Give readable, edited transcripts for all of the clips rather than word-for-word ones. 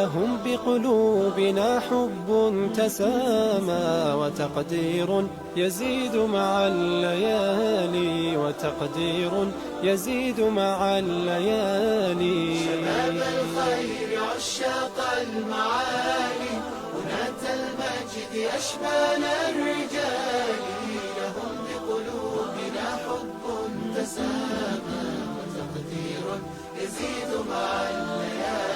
لهم بقلوبنا حب تسامى وتقدير يزيد مع الليالي، وتقدير يزيد مع الليالي. شباب الخير عشاق المعالي، بناة المجد أشبال الرجال، لهم بقلوبنا حب تسامى وتقدير يزيد مع الليالي.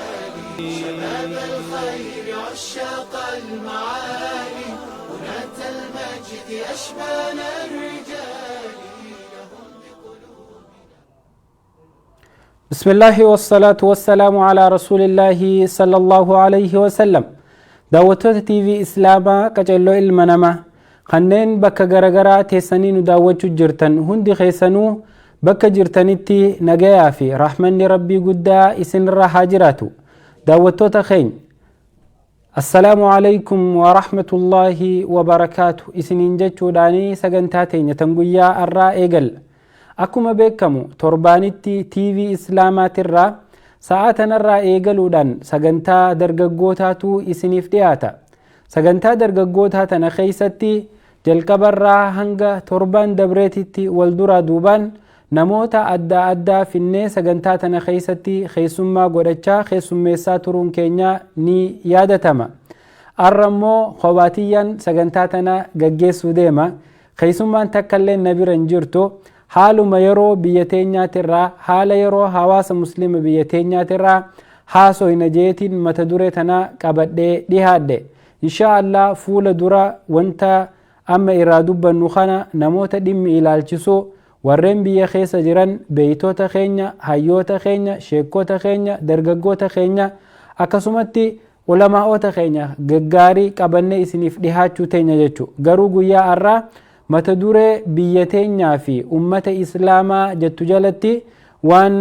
شباب الخير عشاق المعالي، بناة المجد أشبال الرجال، لهم بقلوبنا. بسم الله والصلاة والسلام على رسول الله صلى الله عليه وسلم. Daawwattoota TV Islaamaa qaceelloo ilma namaa kanneen bakka garagaraa teessanii nu daawwachuu jirtan hundi keessanuu, bakka jirtanitti nagayaa fi rahmanni Rabbii guddaa isinirra haa jiraatu. Daawwattoota keenya, assalaamu alaykum wa rahmatullaahi wa barakaatu isiniin jechuudhaanii sagantaa teenya tan guyyaa arraa eegalla. Akkuma beekamu torbaanitti TV Islaamaatirraa sa'a tanarraa eegaluudhaan sagantaa dargaggootaatu isiniif dhiyaata. Sagantaa dargaggootaa tana keeysatti jalqabarraa hanga torbaan dabreetitti wal duraa duubaan namoota adda addaa finnee sagantaa tana keeysatti keessummaa godhachaa keessummeessaa turuun keenya ni yaadatama. Arra immoo kophaatiyyaan sagantaa tana gaggeessuu deema. Keessummaan takka illee na bira hin jirtu. Haaluma yeroo biyya teenyaatirraa, haala yeroo hawaasa Muslima biyya teenyaatirraa haasoyna jeetiin mata duree tana qabadhee dhihaadhe. Insha Allah fuula dura wanta amma irraa dubbannu kana namoota dhimmi ilaalchisu, warreen biyya keessa jiran, beeytoota keenya, hayyoota keenya, sheekota keenya, dargaggoota keenya, akkasumatti ulamaa'ota keenya gaggaarii qabannee isiniif dhihaachuu teenya jechuudha. Garuu guyyaa har'aa mata duree biyya teenyaa fi ummata Islaamaa jettu jalatti waan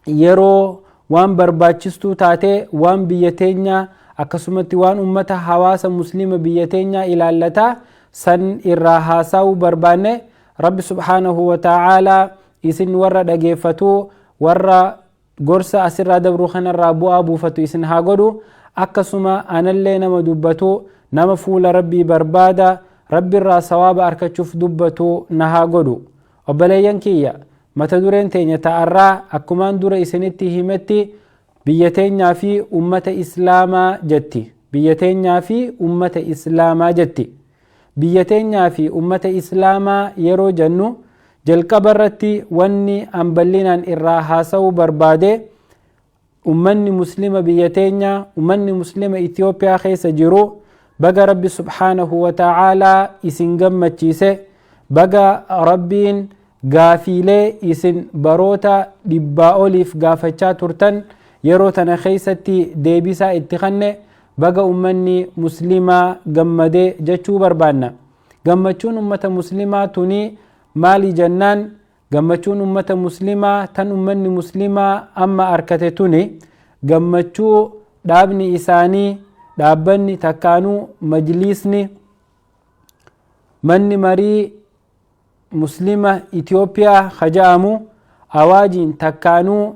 yeroo waan barbaachistuu taatee, waan biyya teenyaa, akkasumatti waan ummata hawaasa Muslima biyya teenyaa ilaallataa san irraa haasa'uu barbaanne. Rabbi subhaanahu wa ta'aalaa isin warra dhageeffatu, warra gorsa asirraa dabru kanarraa bu'aa buufatu isin haa godhu. Akkasuma anallee nama dubbatu, nama fuula Rabbii barbaada, Rabbiirraa sawaaba argachuuf dubbatu na haa godhu. Obboleeyyan kiyya, mata dureen teenya ta'arraa akkumaan dura isinitti himetti biyya teenyaa fi ummata Islaamaa jetti. Biyya teenyaa fi ummata Islaamaa jetti. Biyya teenyaa fi ummata Islaamaa yeroo jennu, jalqaba irratti wanni an bal'inaan irraa haasa'uu barbaade, ummanni Muslima biyya teenyaa, ummanni Muslima Itiyoophiyaa keessa jiru, baga Rabbi subhaanahu wa ta'aalaa isin gammachiise. Baga Rabbiin gaafiilee isin baroota dhibbaa oliif gaafachaa turtan yeroo tana keessatti deebisaa itti kanne. Baga ummanni Muslimaa gammadee jechuu barbaanna. Gammachuun ummata Muslimaa tuni maali jennaan, gammachuun ummata Muslimaa tan ummanni Muslimaa amma arkate tuni gammachuu dhaabni isaanii, dhaabbanni takkaanuu majliisni manni marii Muslima Itiyoophiyaa haja'amu awaajiin takkaanuu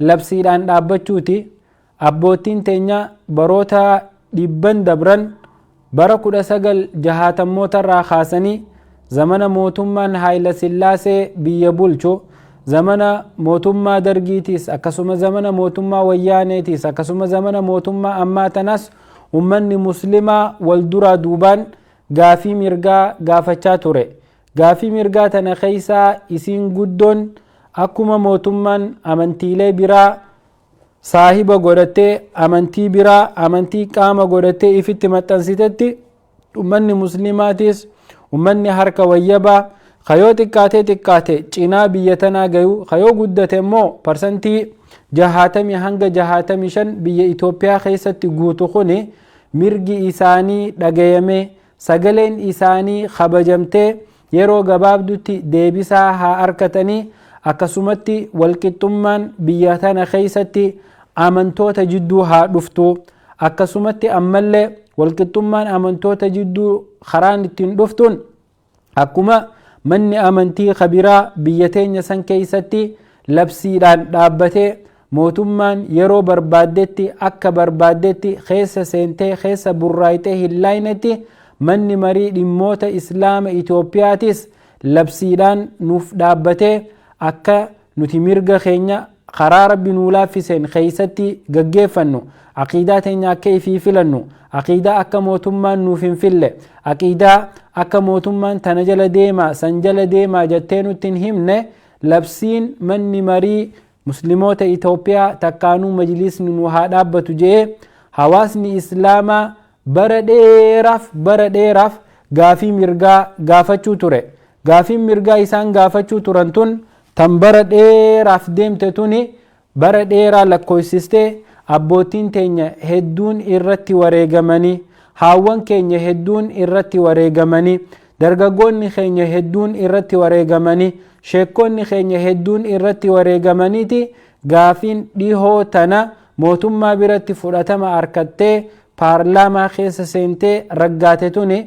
labsiidhaan dhaabbachuuti. Abbootiin teenya baroota dhibban dabran, bara 1960mootarraa kaasanii, zamana mootummaan Haayila Sillaasee biyya bulchu, zamana mootummaa Dargiitiis, akkasuma zamana mootummaa Wayyaaneetiis, akkasuma zamana mootummaa ammaa tanas, ummanni Muslimaa wal duraa duubaan gaafii mirgaa gaafachaa ture. Gaafii mirgaa tana keessaa isiin guddoon, akkuma mootummaan amantiilee biraa saahiba godhattee, amantii biraa amantii qaama godhattee ifitti maxxansitetti, ummanni Muslimaatis, ummanni harka wayyabaa kayoo xiqqaatee xiqqaate cinaa biyya tanaa gayu, kayoo guddate immoo 65% hanga 65 biyya Itoophiyaa keessatti guutu kuni, mirgi isaanii dhagayamee, sagaleen isaanii kabajamtee, yeroo gabaabdutti deebisaa haa arkatanii, akkasumatti walqixxummaan biyya tana keessatti amantoota jidduu haa dhuftu, akkasumatti ammallee walqixxummaan amantoota jidduu karaan ittiin dhuftuun akkuma manni amantii kabiraa biyya teenya san keessatti labsiidhaan dhaabbatee Mootummaan yeroo barbaaddetti akka barbaaddetti keessa seentee keessa burraayxee hin laaynetti, manni marii dhimmoota Islaama Itoophiyaatis labsiidhaan nuuf dhaabbatee akka nuti mirga keenya karaa Rabbi nuu laaffiseen keeysatti gaggeeffannu, aqiidaa teenya akka ifii filannu, aqiidaa akka mootummaan nuuf hin fille, aqiidaa akka mootummaan tana jala deemaa san jala deemaa jettee nutti hin himne, labsiin manni marii Muslimoota Itoophiyaa takkaanuu majlisni nu haa dhaabbatu je'ee hawaasni Islaamaa bara dheeraaf bara dheeraaf gaafii mirgaa gaafachuu ture. Gaafiin mirgaa isaan gaafachuu turan tun tan bara dheeraaf deemte tuni bara dheeraa lakkoofsistee, abbootiin teenya hedduun irratti wareegamanii, haawwan keenya hedduun irratti wareegamanii, dargaggoonni keenya hedduun irratti wareegamanii, sheekkoonni keenya hedduun irratti wareegamaniiti gaafiin dhihoo tana mootummaa biratti fudhatama arkattee paarlaamaa keessa seentee raggaate tuni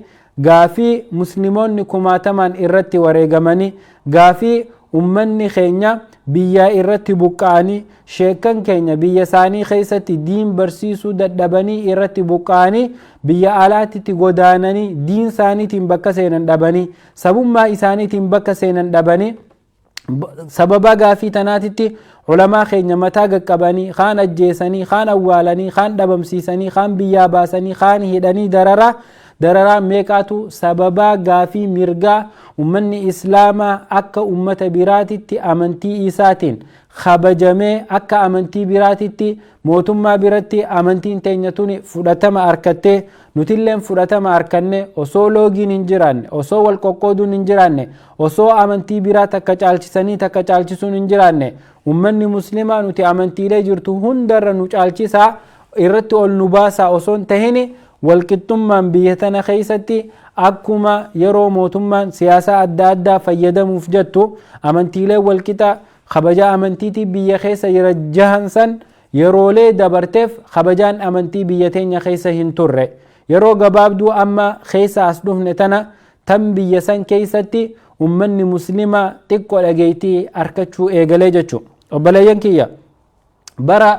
gaafii Muslimoonni kumaatamaan irratti wareegamanii, gaafii ummanni keenya biyyaa irratti buqqa'anii, sheekkan keenya biyya isaanii keessatti diin barsiisuu dadhabanii irratti buqqa'anii biyya alaatitti godaananii, diin isaaniitiin bakka seenan dhabanii, sabummaa isaaniitiin bakka seenan dhabanii, sababa gaafii tanaatitti ulamaa keenya mataa qaqqabanii, kaan ajjeesanii, kaan awwaalanii, kaan dhabamsiisanii, kaan biyyaa baasanii, kaan hidhanii, dararaa dararaa meeqaatu sababaa gaafii mirgaa ummanni Islaamaa akka ummata biraatitti amantii isaatiin kabajamee, akka amantii biraatitti mootummaa biratti amantiin teenya tuni fudhatama arkattee nutilleen fudhatama arkanne, osoo loogiin hin jiraanne, osoo wal qoqqooduun hin jiraanne, osoo amantii biraa takka caalchisanii takka caalchisuun hin jiraanne, ummanni Muslimaa nuti amantiilee jirtu hundarra nu caalchisaa, irratti ol nu baasaa osoo hin tahini, walqixxummaan biyya tana keessatti akkuma yeroo mootummaan siyaasaa adda addaa fayyadamuuf jettu amantiilee walqixa kabajaa amantiitii biyya keessa jira jahan san yeroolee dabarteef kabajaan amantii biyya teenya keessa hin turre. Yeroo gabaabduu amma keessa as dhufne tana tan biyya san keessatti ummanni Muslimaa xiqqoo dhageettii arkachuu eegalee jechuudha. Obboleeyyan kiyya, bara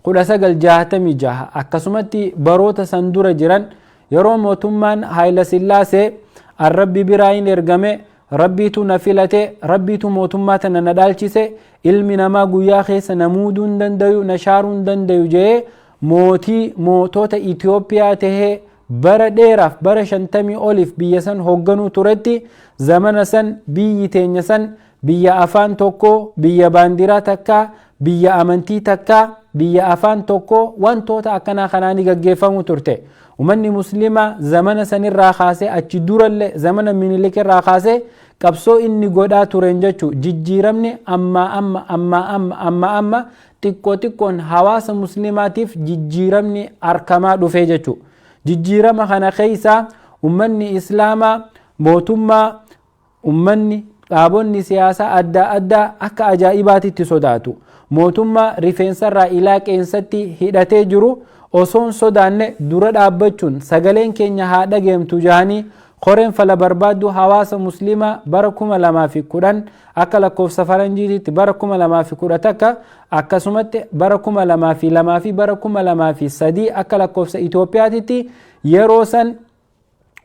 1966 akkasumatti baroota san dura jiran, yeroo mootummaan Haayila Sillaasee arrabbi biraa hin ergame, Rabbiitu na filate, Rabbiitu mootummaa tana na dhaalchise, ilmi namaa guyyaa keessa na muuduu hin dandayu, na shaaruu hin dandayu jedhee mootii mootota Itoophiyaa tahee bara dheeraaf bara 50 oliif biyya san hoogganuu turetti, zamana san biyyi teenya san biyya afaan tokko, biyya baandiraa takkaa, biyya amantii takkaa, biyya afaan tokko, wantoota akkanaa kanaanii gaggeeffamuu turte. Uummanni Muslimaa zamana sanirraa kaasee, achi durallee zamana Minilik irraa kaasee qabsoo inni godhaa tureen jechuu, jijjiiramni ammaa amma ammaa amma amma amma xiqqoo xiqqoon hawaasa Muslimaatiif jijjiiramni arkamaa dhufee jechuu. Jijjiirama kana keessaa ummanni Islaamaa mootummaa ummanni dhaabonni siyaasaa adda addaa akka ajaa'ibaatitti sodaatu, mootummaa rifeensarraa ilaa qeensatti hidhatee jiru osoon sodaanne dura dhaabbachuun sagaleen keenya haa dhageemtu jahanii koreen fala barbaaddu hawaasa Muslimaa bara 2010 akka lakkoofsa faranjiititti, bara 2011, akkasumatti bara 2002 fi bara 2003 akka lakkoofsa Itoophiyaatitti, yeroo san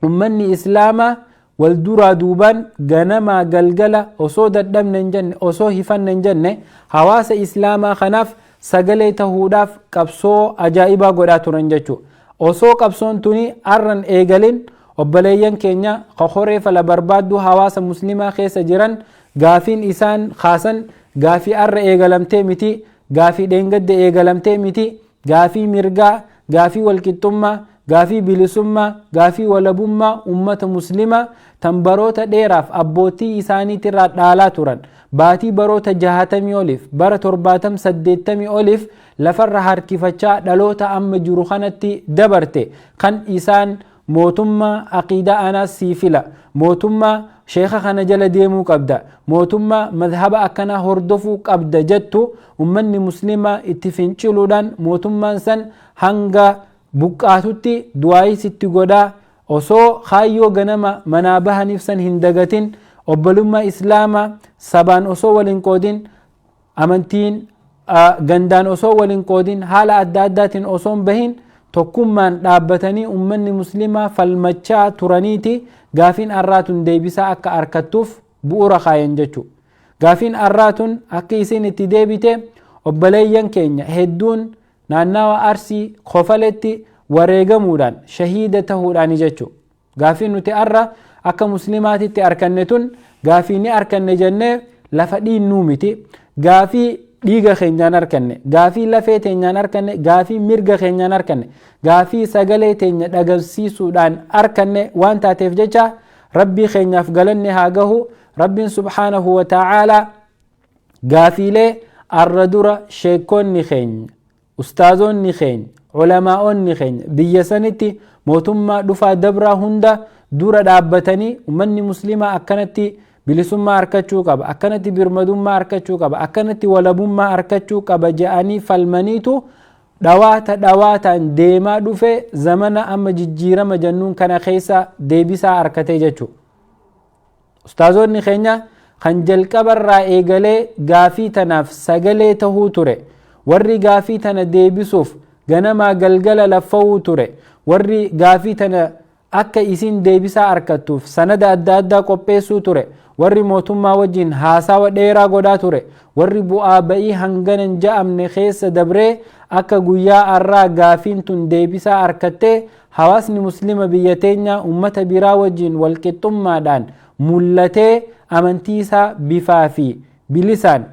ummanni Islaamaa wal duraa duubaan ganamaa galgala osoo dadhabne hin jenne, osoo hifanne hin jenne, hawaasa Islaamaa kanaaf sagalee tahuudhaaf qabsoo ajaa'ibaa godhaa turan jechuudha. Osoo qabsoon tuni arran eegalin, obboleeyyan keenya koree fala barbaadduu hawaasa Muslimaa keessa jiran gaafiin isaan kaasan gaafii arra eegalamtee miti, gaafii dheengadde eegalamtee miti, gaafii mirgaa, gaafii walqixxummaa, gaafii bilisummaa, gaafii walabummaa ummata Muslimaa tan baroota dheeraaf abbootii isaaniitirraa dhaalaa turan, baatii baroota 60 oliif, bara 70 80 oliif lafarra harkifachaa dhaloota amma jiru kanatti dabarte, kan isaan mootummaa aqiidaa anaas sii fila, mootummaa sheeka kana jala deemuu qabda, mootummaa madhaba akkanaa hordofuu qabda jettu, ummanni Muslimaa itti finciluudhaan mootummaan san hanga buqqaatutti du'aayii sitti godhaa, osoo kaayyoo ganama manaa bahaniif san hin dagatin, obbolummaa Islaamaa sabaan osoo waliin qoodin, amantiin Gandaan osoo waliin qoodin, haala adda addaatiin osoo hin bahin, tokkummaan dhaabbatanii ummanni muslimaa falmachaa turaniiti gaafiin arraatun deebisaa akka arkattuuf bu'uura kaayan jechuudha. Gaafiin arraatun akka isin itti deebite obboleeyyan keenya hedduun naannawa Arsii Kofaletti wareegamuudhaan shahiida tahuudhaani jechuudha. Gaafiin nuti arra akka muslimaatitti arkanne tun gaafii ni arkanne jennee lafa dhiinnuu miti. Gaafii dhiiga keenyaan arkanne, gaafii lafee teenyaan arkanne, gaafii mirga keenyaan arkanne, gaafii sagalee teenya dhagarsiisuudhaan arkanne waan taateef jecha Rabbii keenyaaf galanne haa gahu. Rabbiin subhaanahu wa ta'aalaa gaafiilee arra dura sheekonni keenya, ustaazonni keenya, ulamaa'onni keenya biyya sanitti mootummaa dhufaa dabraa hunda dura dhaabbatanii ummanni muslimaa akkanatti bilisummaa arkachuu qaba, akkanatti birmadummaa arkachuu qaba, akkanatti walabummaa arkachuu qaba je'anii falmaniitu dhawaata dhawaataan deemaa dhufe zamana amma jijjiirama jennuun kana keessa deebisaa arkatee jechuudha. Ustaazonni keenya kan jalqabarraa eegalee gaafii tanaaf sagalee tahuu ture, warri gaafii tana deebisuuf ganamaa galgala laffa'uu ture, warri gaafii tana akka isin deebisaa arkattuuf sanada adda addaa qopheessuu ture, warri mootummaa wajjin haasawa dheeraa godhaa ture, warri bu'aa ba'ii hanganan ja'amne keessa dabree akka guyyaa arraa gaafiin tun deebisaa arkattee hawaasni muslima biyya teenyaa ummata biraa wajjin walqixxummaadhaan mul'atee amantii isaa bifaa fi bilisaan,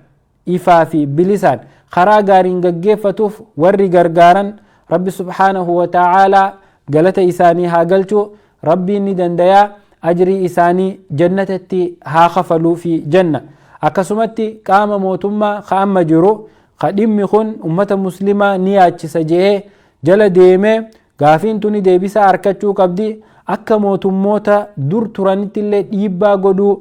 ifaa fi bilisaan karaa gaariin gaggeeffatuuf warri gargaaran, Rabbi subhaanahu wa ta'aalaa galata isaanii haa galchu. Rabbiin ni dandayaa, ajrii isaanii jannatatti haa kafaluu fi janna. Akkasumatti qaama mootummaa ka amma jiru ka dhimmi kun ummata muslimaa ni yaachisa je'ee jala deemee gaafiin tuni deebisaa arkachuu qabdi, akka mootummoota dur turanitti illee dhiibbaa godhuu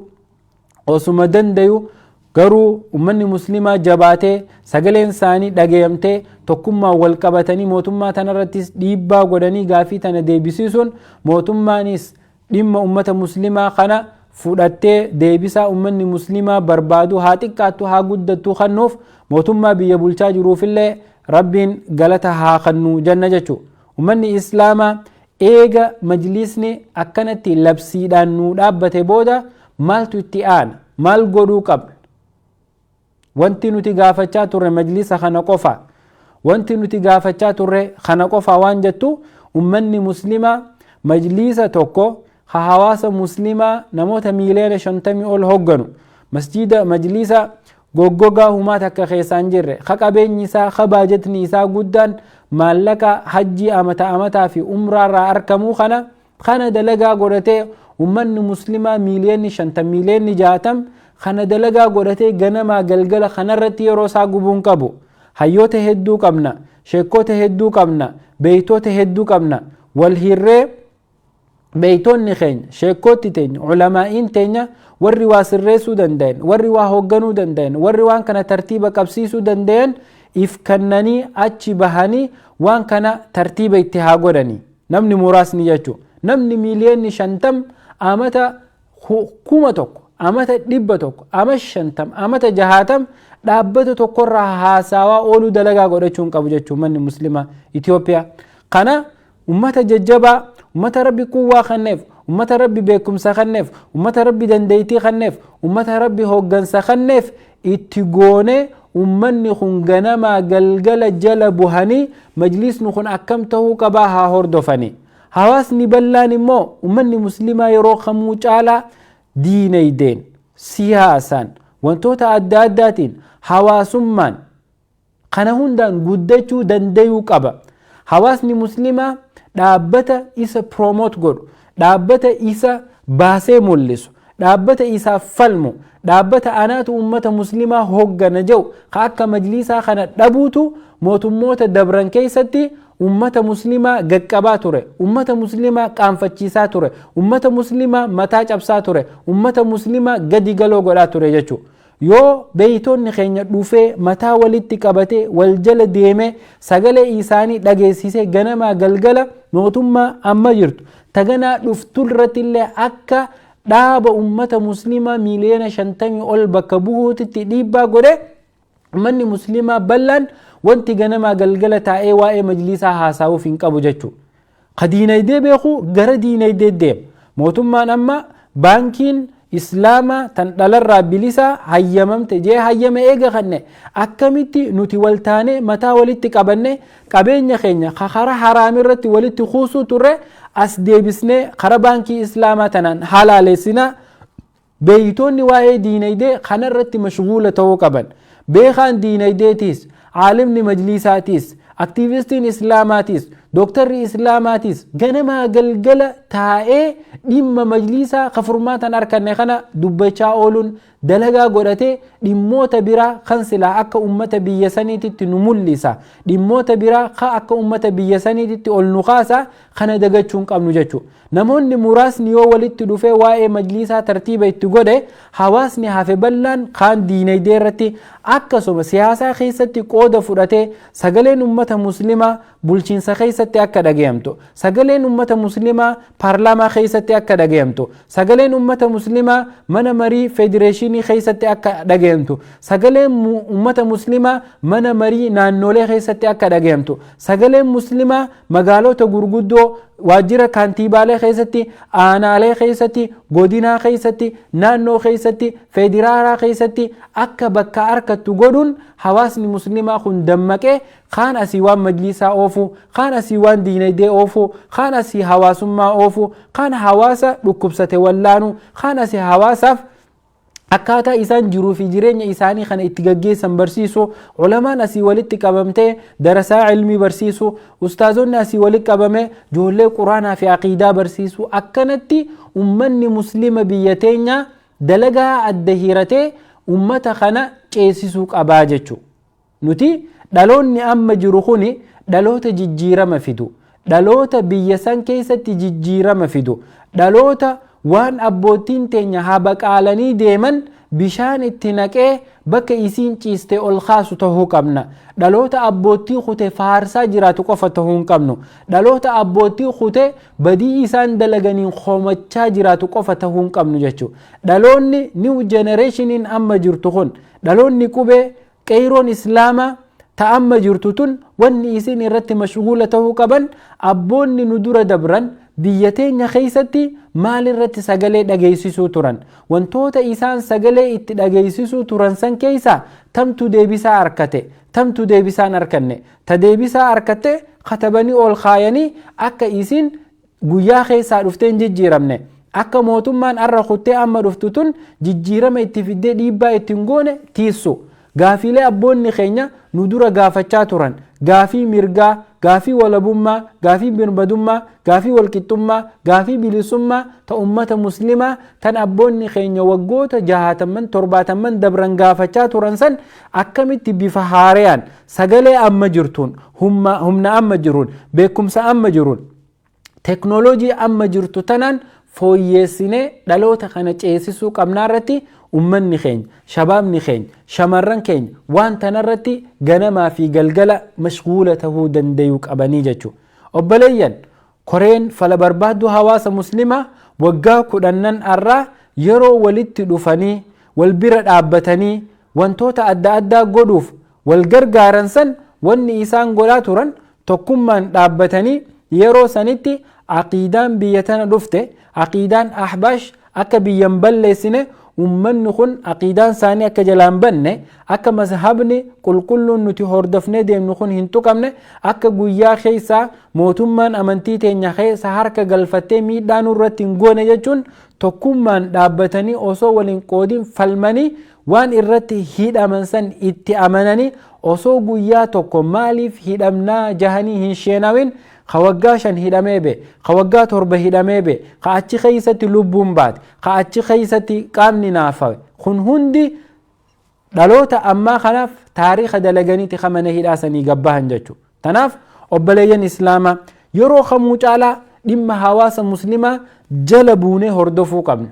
osuma dandayu, garuu ummanni muslimaa jabaatee sagaleen isaanii dhagayamtee tokkummaan wal qabatanii mootummaa tanarrattis dhiibbaa godhanii gaafii tana deebisiisuun, mootummaanis dhimma ummata muslimaa kana fudhattee deebisaa ummanni muslimaa barbaadu haa xiqqaattu haa guddattu kannuuf mootummaa biyya bulchaa jiruufillee Rabbiin galata haa kannu jenna jechuudha. Ummanni islaamaa eega majlisni akkanatti labsiidhaan nuu dhaabbate booda maaltu itti aana? Maal godhuu qabna? Wanti nuti gaafachaa turre majlisa kana qofa. Wanti nuti gaafachaa turre kana qofa waan jettu, ummanni muslimaa majlisa tokko ha hawaasa muslimaa namoota miiliyoona 50 ol hogganu, masjida majlisa goggogaa humaa takka keessaan jirre, ka qabeenyi isaa, ka baajatni isaa guddaan maallaqa hajjii amata amataa fi umraarraa arkamuu kana dalagaa godhatee, ummanni muslimaa miiliyoonni 50, miiliyoonni 60 kana dalagaa godhatee ganamaa galgala kanarratti yeroo isaa gubuun qabu. Hayyoota hedduu qabna, sheekota hedduu qabna, beeytoota hedduu qabna. Wal hirree beeytoonni keenya, sheekootti teenya, ulamaa'iin teenya, warri waa sirreessuu danda'an, warri waa hoogganuu danda'an, warri waan kana tartiiba qabsiisuu danda'an if kennanii achi bahanii waan kana tartiiba itti haa godhanii. Namni muraasni jechuudha, namni miiliyoonni 50 amata 1000, amata 100, ama 50, amata 60 dhaabbata tokkorraa haasawaa ooluu dalagaa godhachuu hin qabu jechuudha. Manni muslimaa Itoophiyaa kana ummata jajjabaa, ummata Rabbi quwwaa kenneef, ummata Rabbi beekumsa kenneef, ummata Rabbi dandeettii kenneef, ummata Rabbi hooggansa kenneef itti goonee ummanni kun ganamaa galgala jala buhanii majlisni kun akkam ta'uu qabaa haa hordofanii. Hawaasni bal'aan immoo ummanni muslimaa yeroo kamuu caalaa diinagdeen, siyaasaan, wantoota adda addaatiin, hawaasummaan kana hundaan guddachuu dandayuu qaba. Hawaasni muslimaa dhaabbata isa promote godhu, dhaabbata isa baasee mul'isu, dhaabbata isaaf falmu, dhaabbata anaatu ummata muslimaa hoggana jedhu ka akka majlisaa kana dhabuutu mootummoota dabran keessatti ummata muslimaa gaqqabaa ture, ummata muslimaa qaanfachiisaa ture, ummata muslimaa mataa cabsaa ture, ummata muslimaa gadi galoo godhaa ture jechuudha. Yoo beeytoonni keenya dhufee mataa walitti qabatee wal jala deemee sagalee isaanii dhageessisee ganamaa galgala mootummaa amma jirtu taganaa dhuftu irratti illee akka dhaaba ummata muslimaa miiliyoona 50 ol bakka bu'uutitti dhiibbaa godhe. Ummanni muslimaa bal'aan wanti ganamaa galgala taa'ee waa'ee majlisaa haasa'uuf hin qabu jechuudha. Ka diinagdee beeku gara diinagdee deema. Mootummaan amma baankiin islaamaa tan dhalarraa bilisa hayyamamte jee hayyama eega kanne, akkamitti nuti waltaanee mataa walitti qabanne qabeenya keenya karaa haraam irratti walitti kuusuu turre as deebisnee kara baankii islaamaa tanaan halaalessinaa? Beeytoonni waa'ee diinagdee kanarratti mashguula ta'uu qaban. Beekaan diinagdeetiis, caalimni majlisaatiis, aktiivistiin islaamaatiis, dooktarri islaamaatiis ganamaa galgala taa'ee dhimma majlisaa ka furmaatan arkanne kana dubbachaa ooluun dalagaa godhatee, dhimmoota biraa kan silaa akka ummata biyya saniititti nu mul'isa, dhimmoota biraa ka akka ummata biyya saniititti ol nu kaasa kana dagachuu hin qabnu jechuudha. Namoonni muraasni yoo walitti dhufee waa'ee majlisaa tartiiba itti godhe, hawaasni hafe bal'aan kaan diinagdee irratti akkasuma siyaasaa keessatti qooda fudhatee, sagaleen ummata muslimaa bulchiinsa keessatti akka dhagayamtu, sagaleen ummata muslimaa paarlaamaa keessatti akka dhagayamtu, sagaleen ummata muslimaa mana marii federeeshinii keessatti akka dhagayamtu, sagaleen ummata muslimaa mana marii naannolee keessatti akka dhagayamtu, sagaleen muslimaa magaalota gurguddoo waajjira kaantiibaalee keessatti, aanaalee keessatti, godinaa keessatti, naannoo keessatti, federaalaa keessatti akka bakka harkattu godhuun, hawaasni muslimaa kun dammaqee kaan asii waan majlisaa oofu, kaan asii waan diinagdee oofu, kaan asii hawaasummaa oofu, kaan hawaasa dhukkubsate wallaanu, kaan asii hawaasaaf akkaataa isaan jiruu fi jireenya isaanii kana itti gaggeessan barsiisu, ulamaan asii walitti qabamtee darasaa ilmii barsiisu, ustaazonni asii walitti qabame ijoollee quraanaa fi aqiidaa barsiisu, akkanatti ummanni muslima biyya teenya dalagaa adda hiratee ummata kana ceesisuu qabaa jechuudha. Nuti dhaloonni amma jiru kuni dhaloota jijjiirama fidu, dhaloota biyya san keessatti jijjiirama fidu, dhaloota waan abbootiin teenya habaqaalanii deeman bishaan itti naqee bakka isiin ciiste ol kaasu tahuu qabna. Dhaloota abbootii kute faarsaa jiraatu qofa tahuu hin qabnu. Dhaloota abbootii kute badii isaan dalaganiin komachaa jiraatu qofa tahuu hin qabnu jechuudha. Dhaloonni new generationiin amma jirtu kun, dhaloonni qubee qeeyroon islaamaa ta amma jirtu tun, wanni isin irratti mashguula tahuu qaban, abboonni nu dura dabran biyya teenya keessatti maal irratti sagalee dhageessisuu turan, wantoota isaan sagalee itti dhageessisuu turan san keessa tamtu deebisaa argate, tamtu deebisaan arkanne, ta deebisaa arkatte katabanii ol kaayanii akka isin guyyaa keessaa dhuftee hin jijjiiramne, akka mootummaan arra kuttee amma dhuftu tun jijjiirama itti fiddee dhiibbaa ittiin goone tiissu. Gaafiilee abboonni keenya nu dura gaafachaa turan, gaafii mirgaa, gaafii walabummaa, gaafii birmadummaa, gaafii walqixxummaa, gaafii bilisummaa ta ummata muslimaa tan abboonni keenya waggoota 60, 70n dabran gaafachaa turan san akkamitti bifa haarayaan, sagalee amma jirtuun, humna amma jiruun, beekumsa amma jiruun, teknooloojii amma jirtu tanaan fooyyeessinee dhaloota kana ceesisuu qabnaa irratti ummanni keenya, shabaabni keenya, shamarran keenya waan tanarratti ganamaa fi galgala mashguula tahuu dandayuu qabanii jechuudha. Obboleeyyan, koreen fala barbaadduu hawaasa muslimaa waggaa 10n arraa yeroo walitti dhufanii wal bira dhaabbatanii wantoota adda addaa godhuuf wal gargaaran san, wanni isaan godhaa turan tokkummaan dhaabbatanii yeroo sanitti aqiidaan biyya tana dhufte, aqiidaan ahbaash, akka biyyan balleessine, ummanni kun aqiidaan isaanii akka jalaan banne, akka mazhabni qulqulluun nuti hordofnee deemnu kun hin tuqamne, akka guyyaa keessaa mootummaan amantii teenya keessa harka galfattee miidhaa nurratti hin goone jechuun tokkummaan dhaabbatanii osoo waliin qoodin falmanii, waan irratti hidhaman san itti amananii, osoo guyyaa tokko maaliif hidhamnaa jahanii hin sheenawin, ka waggaa 5 hidhamee be, ka waggaa 7 hidhamee be, ka achi keessatti lubbuun baate, ka achi keessatti qaamni naafawe kun hundi dhaloota ammaa kanaaf taariika dalaganiiti ka mana hidhaa sanii gabbahan jechuudha. Tanaaf obboleeyyan islaamaa, yeroo kamuu caalaa dhimma hawaasa muslimaa jala buunee hordofuu qabna.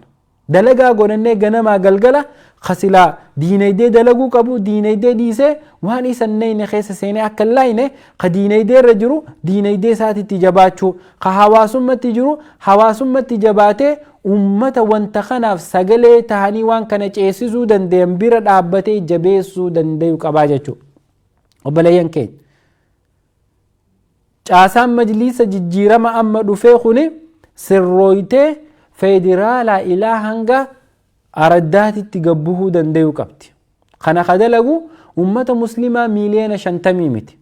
Dalagaa godhannee ganamaa galgala kasilaa diinagdee dalaguu qabu diinagdee dhiisee waan isa neyne keessa seenee akka hin laayine, ka diinagdee irra jiru diinagdee isaatitti jabaachuu, ka hawaasummatti jiru hawaasummatti jabaatee Ummata wanta kanaaf sagalee tahanii waan kana ceesisuu dandayan bira dhaabbatee jabeessuu dandayu qabaa jechuudha. Obboleeyyan keenya, caasaan majliisa jijjiirama amma dhufee kuni sirrooytee federaalaa ilaa hanga araddaatitti gabbuhuu dandayuu qabdi. Kana ka dalagu ummata muslimaa 50,000,000 miti.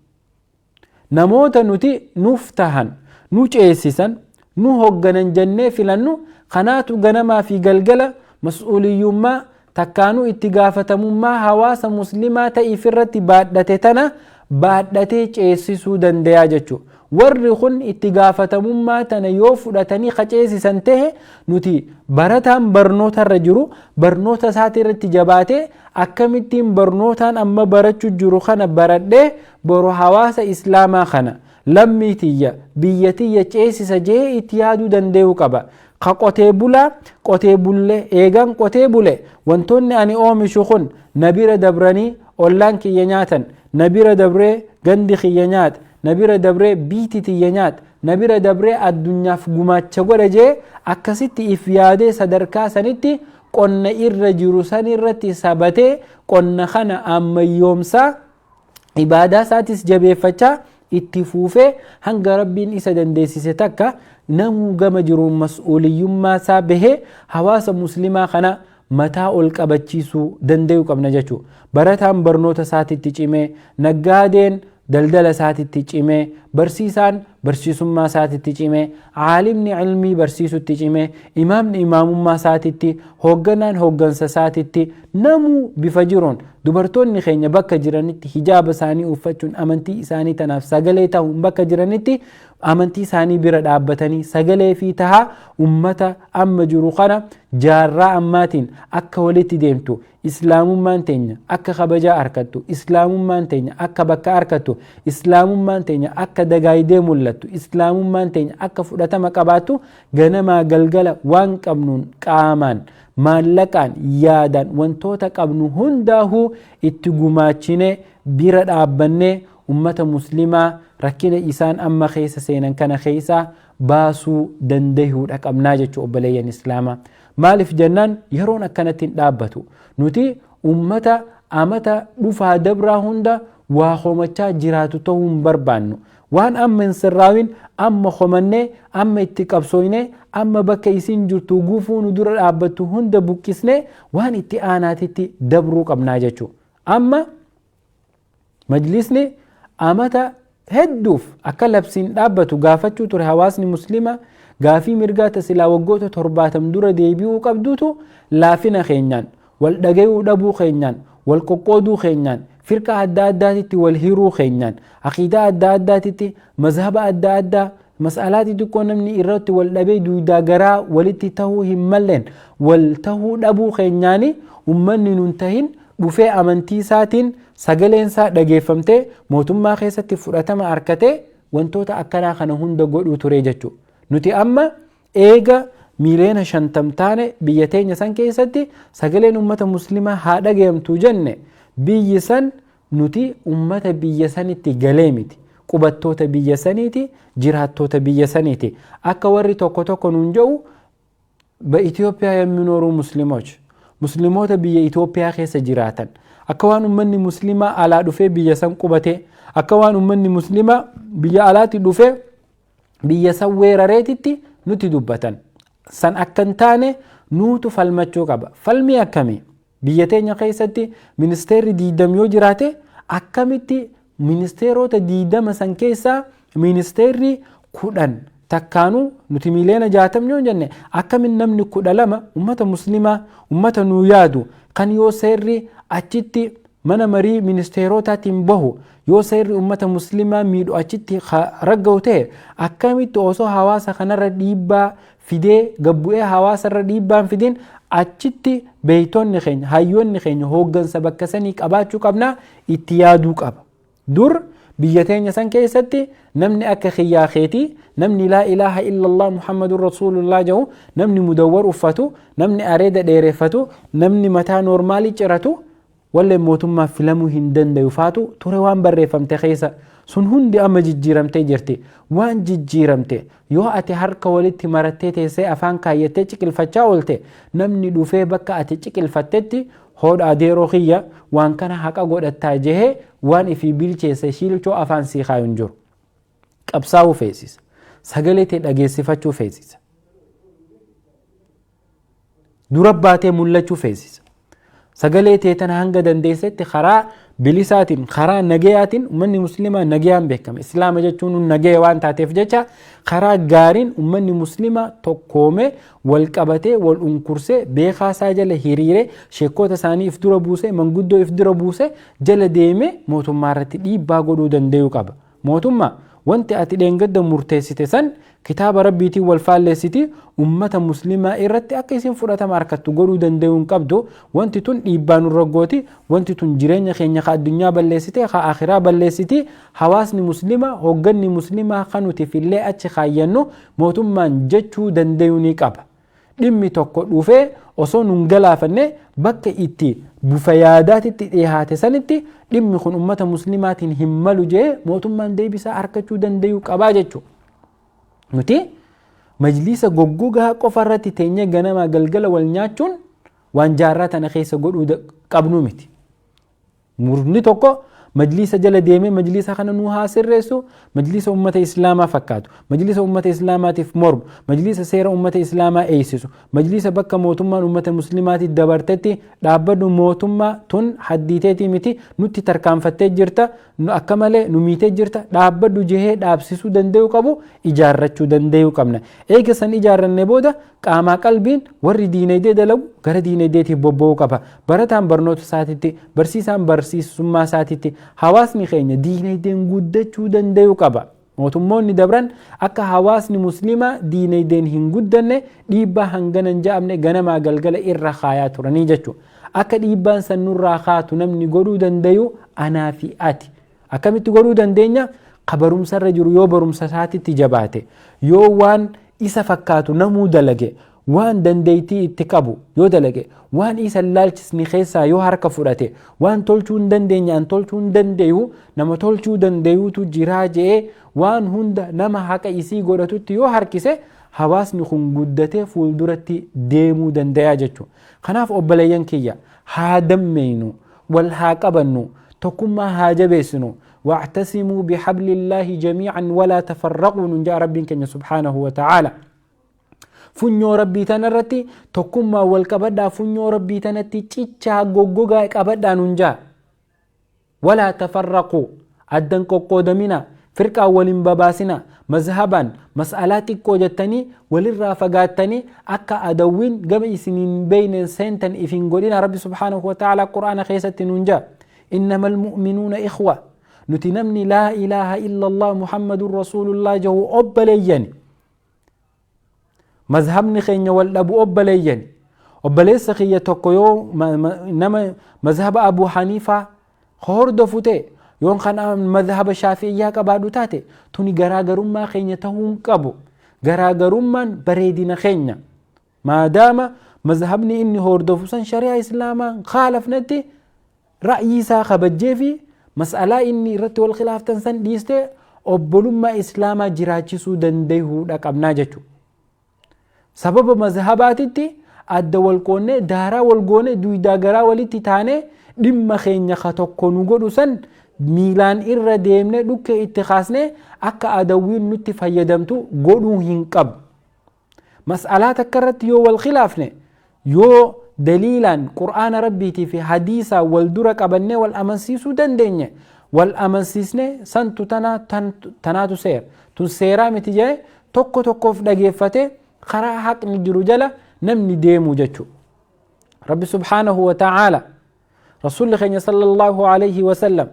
Namoota nuti nuuf tahan, nu ceesisan, nu hogganan jennee filannu kanaatu ganamaa fi galgala mas'uuliyyummaa takkaanuu itti gaafatamummaa hawaasa muslimaa ta'iif irratti baadhate tana baadhatee ceesisuu dandayaa jechuudha. Warri kun itti gaafatamummaa tana yoo fudhatanii ka ceesisan tahe, nuti barataan barnoota irra jiru barnoota isaatii irratti jabaatee akkamittiin barnootaan amma barachuu jiru kana baradhee boru hawaasa islaamaa kana, lammii tiyya, biyya tiyya ceesisa jee itti yaaduu danda'uu qaba. Ka qotee bulaa qotee bulle eegan qotee bule, wantoonni ani oomishu kun na bira dabranii ollaan kiyya nyaatan, na bira dabree gandi kiyya nyaata, na bira dabree biiti tiyya nyaata, na bira dabree addunyaaf gumaacha godha jee akkasitti if yaadee sadarkaa sanitti qonna irra jiru san irratti sabatee qonna kana ammayyoomsaa, ibaadaa isaatis jabeeffachaa itti fuufee hanga Rabbiin isa dandeessise takka namuu gama jiruun mas'uuliyyummaa isaa bahee hawaasa muslimaa kana mataa ol qabachiisuu danda'uu qabna jechuudha. Barataan barnoota isaatitti cimee, naggaadeen daldala isaatitti cimee, barsiisaan barsiisummaa isaatitti cimee, caalimni ilmii barsiisutti cimee, imaamni imaamummaa isaatitti, hoogganaan hooggansa isaatitti, namuu bifa jiruun, dubartoonni keenya bakka jiranitti hijaaba isaanii uffachuun amantii isaanii tanaaf sagalee ta'uun, bakka jiranitti amantii isaanii bira dhaabbatanii sagalee fi tahaa, ummata amma jiru kana jaarraa ammaatiin akka walitti deemtu, islaamummaan teenya akka kabajaa harkattu, islaamummaan teenya akka bakka harkattu, islaamummaan teenya akka dagaayidee mul'attu, islaamummaan teenya akka fudhatama qabaattu, ganamaa galgala waan qabnuun, qaamaan, maallaqaan, yaadaan, wantoota qabnu hundaahuu itti gumaachinee bira dhaabbannee ummata muslimaa rakkina isaan amma keessa seenan kana keessaa baasuu dandahuudha qabnaa jechuu, obboleeyyan islaamaa. Maaliif jennaan, yeroon akkanatti hin dhaabbatu. Nuti ummata amata dhufaa dabraa hunda waa homachaa jiraatu ta'uu hin barbaannu. Waan amma hin sirraawin amma homannee, amma itti qabsooynee, amma bakka isin jirtu gufuu nu dura dhaabbattu hunda buqqisnee waan itti aanaatitti dabruu qabnaa jechuu. Amma majlisni amata hedduuf akka labsiin dhaabbatu gaafachuu ture. Hawaasni muslimaa gaafii mirgaa tasilaa waggoota 70 dura deebi'uu qabdutu laafina keenyaan, wal dhagayuu dhabuu keenyaan, wal qoqqooduu keenyaan, firqa adda addaatitti wal hiruu keenyaan, aqiidaa adda addaatitti, mazhaba adda addaa, mas'alaa xixiqqoo namni irratti wal dhabee duudaa garaa walitti tahuu hin malleen wal tahuu dhabuu keenyaani, ummanni nun tahin dhufee amantii isaatiin sagaleen isaa dhageeffamtee mootummaa keessatti fudhatama harkatee wantoota akkanaa kana hunda godhuu ture jechuudha. Nuti amma eega 50,000,000 taane, biyya teenya san keessatti sagaleen ummata muslimaa haa dhagayamtu jenne, biyyi san nuti ummata biyya sanitti galee miti. Qubattoota biyya saniiti, jiraattoota biyya saniiti. Akka warri tokko tokko nuun jedhu, በኢትዮጵያ የሚኖሩ ሙስሊሞች, musliimoota biyya Itoophiyaa keessa jiraatan, akka waan ummanni muslimaa alaa dhufee biyya san qubate, akka waan ummanni muslimaa biyya alaatti dhufee biyya san weerareetitti nuti dubbatan. San akka hin taane nuutu falmachuu qaba. Falmii akkamii? Biyya teenya keessatti ministeerri 20 yoo jiraate, akkamitti ministeerota 20 san keessaa ministeerri 10 takkaanuu, nuti 60,000,000 yoo jenne, akkamin namni 12 ummata muslimaa, ummata nuu yaadu kan yoo seerri achitti mana marii ministeerotaatiin bahu, yoo seerri ummata muslimaa miidhu achitti ragga'u ta'e, akkamitti osoo hawaasa kanarra dhiibbaa fidee gabbu'ee hawaasarra dhiibbaan fidin achitti beeytonni keenya, hayyoonni keenya hooggansa bakka sanii qabaachuu qabnaa, itti yaaduu qaba. Dur biyya teenya san keessatti namni akka kiyyaa keetii, namni laa ilaaha illallah Muhammadun rasuulullah jedhu, namni mudawwar uffatu, namni areeda dheereffatu, namni mataa noormaalii ciratu Walleen mootummaaf filamuu hin dandayu faatu ture waan barreeffamte keessa. Sun hundi amma jijjiiramtee jirti. Waan jijjiiramte yoo ati harka walitti marattee teessee afaan kaayyattee ciqilfachaa oolte, namni dhufee bakka ati ciqilfattetti hoodha adeeroo kiyya waan kana haqa godhattaa jehee waan ifii bilcheesse shiilchoo afaan sii kaayu hin jiru. Qabsaa'uu feesisa. Sagalee tee dhageessifachuu feesisa. Dura baatee mul'achuu feesisa. Sagalee tee tana hanga dandeessetti karaa bilisaatiin, karaa nagayaatiin, uummanni musliimaa nagayaan beekama. Islaama jechuun nagaya waan taateef jecha karaa gaariin uummanni musliimaa tokkoomee wal qabatee wal unkursee beekaa isaa jala hiriiree sheekota isaanii if dura buusee manguddoo if dura buusee jala deemee mootummaa irratti dhiibbaa godhuu danda'uu qaba. Mootummaa, wanti ati dheengadda murteessite san kitaaba Rabbiitiin wal faalleessiti, ummata muslimaa irratti akka isin fudhatama harkattu godhuu danda'uu hin qabdu. Wanti tun dhiibbaa nurra gooti, wanti tun jireenya keenya ka addunyaa balleessite, ka akhiraa balleessiti. Hawaasni muslimaa, hoogganni muslimaa kan nuti fillee achi kaayyannu mootummaan jechuu danda'uu ni qaba. Dhimmi tokko dhufee osoo nun galaafanne bakka itti bufa yaadaatitti dhiyaate sanitti dhimmi kun ummata muslimaatiin hin malu jee mootummaan deebisaa harkachuu danda'uu qabaa jechuudha. Nuti majliisa goggogaa qofa irratti teenyee ganamaa galgala wal nyaachuun waan jaarraa tana keessa godhuu qabnu miti. Murni tokko majliisa jala deemee majliisa kana nu haa sirreessu, majliisa ummata islaamaa fakkaatu, majliisa ummata islaamaatiif mormu, majliisa seera ummata islaamaa eeysisu, majliisa bakka mootummaan ummata muslimaatiif dabartetti dhaabbadhu, mootummaa tun haddiiteetii miti, nutti tarkaanfattee jirta, akka malee nu miitee jirta, dhaabbadhu jehee dhaabsisuu danda'uu qabu ijaarrachuu danda'uu qabna. Eega san ijaarranne booda qaamaa qalbiin warri diinagdee dalagu gara diinagdeetiif bobba'uu qaba. Barataan barnoota isaatitti, barsiisaan barsiisummaa isaatitti, hawaasni keenya diinagdeen guddachuu danda'uu qaba. Mootummoonni dabran akka hawaasni musliimaa diinagdeen hin guddanne dhiibbaa hangana hin ja'amne ganamaa galgala irra kaayaa turanii jechuudha. Akka dhiibbaan san nurraa kaatu namni godhuu dandayu anaa fi ati. Akkamitti godhuu dandeenya? Ka barumsarra jiru yoo barumsa isaatitti jabaate, yoo waan isa fakkaatu namuu dalage, waan dandeettii itti qabu yoo dalage, waan isa laalchisni keessaa yoo harka fudhate, waan tolchuu hin dandeenye an tolchuu hin dandeeyu, nama tolchuu danda'uutu jiraa je'ee waan hunda nama haqa isii godhatutti yoo harkise, hawaasni kun guddatee fuulduratti deemuu danda'a jechuudha. Kanaaf obboleeyyan kiyya, haa dammeeynu, wal haa qabannu, tokkummaa haa jabeessinu. واعتصموا بحبل الله جميعا ولا تفرقوا نجا ربي كenya سبحانه وتعالى. Funyoo rabbii tanarratti tokkummaa wal qabadhaa, funyoo rabbii tanatti cichaa goggogaa qabadhaa nun jaa. ولا تفرقوا, addan qoqqoodamina, firqaa waliin babaasina, mazhabaan mas'alaa xiqqoo jettanii walirraa fagaattanii akka adawwiin gama isiniin beeyneen seentan ifin godhina rabbi سبحانه وتعالى qur'aana keessatti nun jaa. إنما المؤمنون إخوة. Nuti namni لا إله إلا الله محمد رسول الله jahu obboleeyyani. Mazhabni keenya wal dhabu obboleeyyani. Obboleessa kiyya tokko yoo nama mazhaba Abu Haniifaa hordofu ta'e, yoon kan mazhaba Shaafi'iyyaa qabaadhu taate, tuni garaagarummaa keenya ta'uu hin qabu. Garaagarummaan bareedina keenya. Maadaama mazhabni inni hordofu san shari'aa islaamaa khaalafnetti, ra'yii isaa kabajjee fi mas'alaa inni irratti wal khilaaftan san dhiistee obbolummaa islaamaa jiraachisuu danda'uudha qabnaa jechuudha. Sababa mazhabaatitti adda wal qoonnee, daaraa wal goonee, duwidaa garaa walitti taanee, dhimma keenya ka tokko nu godhu san miilaan irra deemnee dhukkee itti kaasnee akka adawwiin nutti fayyadamtu godhuu hin qabu. Mas'alaa takka irratti yoo wal khilaafne, yoo daliilaan qur'aana rabbiitii fi hadiisaa wal dura qabannee wal amansiisuu dandeenye, wal amansiisne, santu tanaatu seera, tun seeraa miti jee tokko tokkoof dhageeffate karaa haqni jiru jala namni deemuu jechuudha. Rabbi سبحانه وتعالى, rasuulli keenya صلى الله عليه وسلم: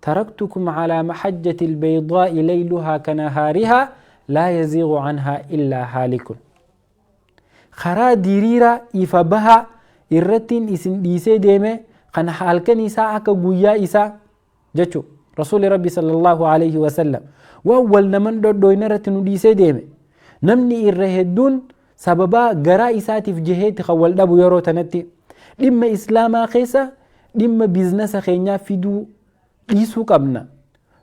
تركتكم على المحجة البيضاء ليلها كنهارها لا يزيغ عنها إلا هالك. Karaa diriiraa ifa bahaa irrattiin isin dhiisee deeme, kan halkan isaa akka guyyaa isaa jechu. Rasuulli rabbi صلى الله عليه وسلم waan wal naman dhodhoyna irratti nu dhiisee deeme. Namni irra hedduun sababaa garaa isaatiif jeheetti kan wal dhabu. Yeroo tanatti dhimma islaamaa keessa dhimma biiznasa keenyaa fiduu dhiisuu qabna.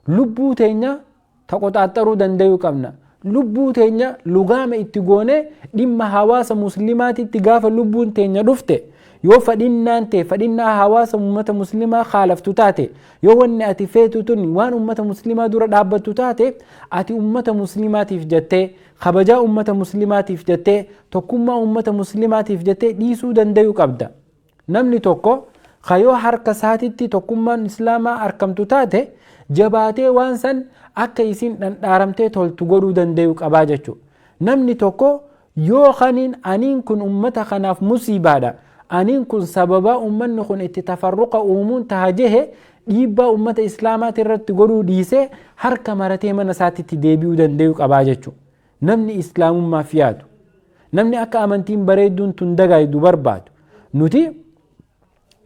Lubbuu teenya taqoxaaxaruu danda'uu qabna. Lubbuu teenya lugaama itti goonee dhimma hawaasa muslimaatitti gaafa lubbuun teenya dhufte, yoo fadhinnaan ta'e fadhinnaa hawaasa ummata muslimaa khaalaftu taate, yoo wanni ati feetu tun waan ummata muslimaa dura dhaabbattu taate, ati ummata muslimaatiif jettee, kabajaa ummata muslimaatiif jettee, tokkummaa ummata muslimaatiif jettee dhiisuu danda'uu qabda. Namni tokko kayoo harka isaatitti tokkummaan islaamaa argamtu taate, jabaatee waan san akka isin dhandhaaramtee toltu godhuu danda'uu qabaa jechuudha. Namni tokko yoo kaniin aniin kun ummata kanaaf musiibaadha, aniin kun sababaa ummanni kun itti tafarruqa uumuun taha jehe, dhiibbaa ummata islaamaati irratti godhuu dhiisee harka maratee mana isaatitti deebi'uu danda'uu qabaa jechuudha. Namni islaamummaaf yaadu, namni akka amantiin bareedduun tun dagaagdu barbaadu, nuti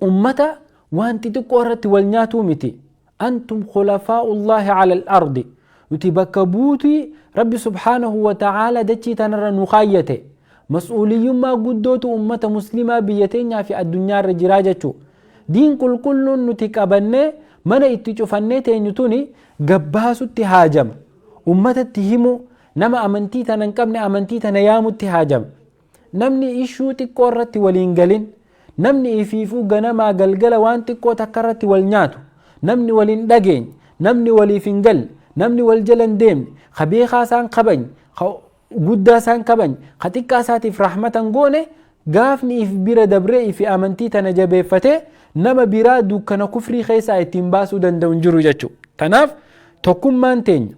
ummata waan xixiqqoo irratti wal nyaatuu miti. Antum khulafaa'ullaahi ala al-ardi. Nuti bakka buutii Rabbi subhaanahu wa ta'aala dachii tanarra nu kaayyate. Mas'uuliyyummaa guddootu ummata muslimaa biyya teenyaa fi addunyaarra jiraa jechuu. Diin qulqulluun nuti qabannee mana itti cufannee teenyu tuni gabbaasutti haajama. Ummatatti himuu, nama amantii tana hin qabne amantii tana yaamutti haajama. Namni ishuu xiqqoo irratti waliin galin, namni ifiifuu ganamaa galgala waan xiqqoo takka irratti wal nyaatu, namni waliin dhageenye, namni waliif hin galle, namni wal jala hin deemne, ka beekaa isaan kabajne, ka guddaa isaan kabajne, ka xiqqaa isaatiif rahmata hin goone, gaafni if bira dabree ifi amantii tana jabeeffatee nama biraa dukkana kufrii keessaa ittiin baasuu danda'u hin jiru jechuudha. Kanaaf tokkummaan teenya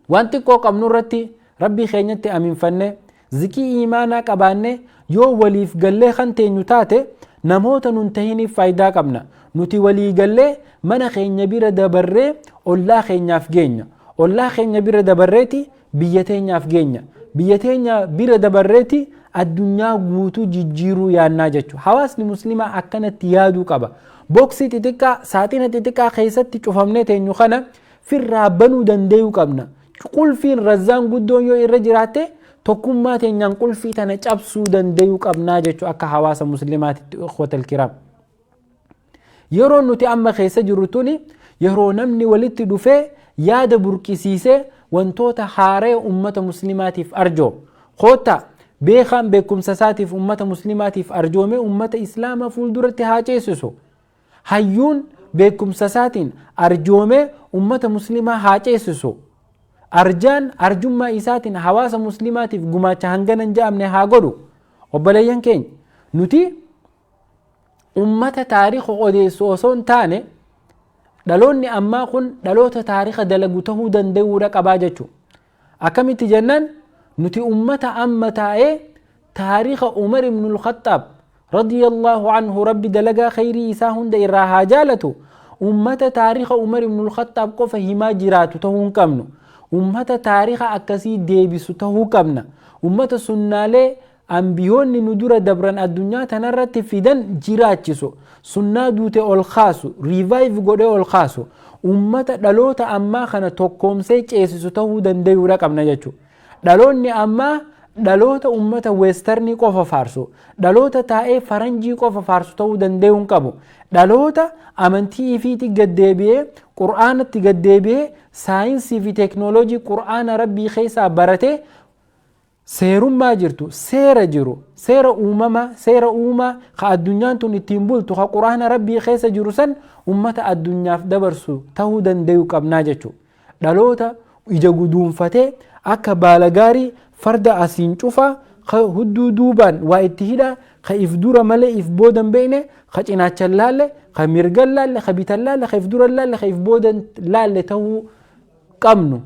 waan xiqqoo qabnu irratti Rabbii keenyatti aminfanne, ziqii imaanaa qabaanne, yoo waliif gallee kan teenyu taate, namoota nun tahiniif faayidaa qabna. Nuti walii gallee mana keenya bira dabarree ollaa keenyaaf geenya. Ollaa keenya bira dabarreeti biyya teenyaaf geenya. Biyya teenya bira dabarreeti addunyaa guutuu jijjiiruu yaannaa jechuudha. Hawaasni muslimaa akkanatti yaaduu qaba. Boksii xixiqqaa, saaxina xixiqqaa keessatti cufamnee teenyu kana firraa banuu danda'uu qabna. Qulfiin razzaan guddoon yoo irra jiraatte, tokkummaa teenyaan qulfii tana cabsuu danda'uu qabnaa jechuudha akka hawaasa muslimaatitti, ikhwatal kiraam. Yeroo nuti amma keessa jirru tuni yeroo namni walitti dhufee yaada burqisiisee wantoota haaree ummata muslimaatiif arjoomu. Koottaa beekaan beekumsa isaatiif ummata muslimaatiif arjoomee ummata islaamaa fuulduratti haa ceesisu. Hayyuun beekumsa isaatiin arjoomee ummata muslimaa haa ceesisu. Arjaan arjummaa isaatiin hawaasa muslimaatiif gumaacha hangana hin ja'amne haa godhu. Obboleeyyan keenya, nuti ummata taarika odeessu osoo hin taane, dhaloonni ammaa kun dhaloota taarika dalagu ta'uu danda'uudha qabaa jechuudha. Akkamitti jennaan, nuti ummata amma taa'ee taarika Umar ibn al-Khattaab radiyallahu anhu, Rabbi dalagaa khayrii isaa hunda irraa haa jaalatu, ummata taarika Umar ibn al-Khattaab qofa himaa jiraatu ta'uu hin qabnu. Ummata taarika akkasii deebisu ta'uu qabna. Ummata sunnaalee ambiyoonni nu dura dabran addunyaa tanarratti fidan jiraachisu, sunnaa duute ol kaasu, revive godhee ol kaasu, ummata dhaloota ammaa kana tokkoomsee ceesisu ta'uu danda'uudha qabna jechuudha. Dhaloonni ammaa dhaloota ummata weestarnii qofa faarsu, dhaloota taa'ee faranjii qofa faarsu ta'uu danda'uu hin qabu. Dhaloota amantii ifiitti gaddeebi'ee, qur'aanatti gaddeebi'ee, saayinsii fi teeknooloojii qur'aana Rabbii keessaa baratee, seerummaa jirtu, seera jiru, seera uumamaa, seera uumaa ka addunyaan tun ittiin bultu, ka quraana Rabbii keessa jiru san ummata addunyaaf dabarsu ta'uu danda'u qabnaa jechuudha. Dhaloota ija guduunfatee akka baala gaarii farda asiin cufaa, ka hudduu duubaan waa itti hidhaa, ka if dura malee if booda hin beekne, ka cinaacha laalle, ka mirga laalle, ka bitan laalle, ka if dura laalle, ka if booda laalle ta'uu qabnu.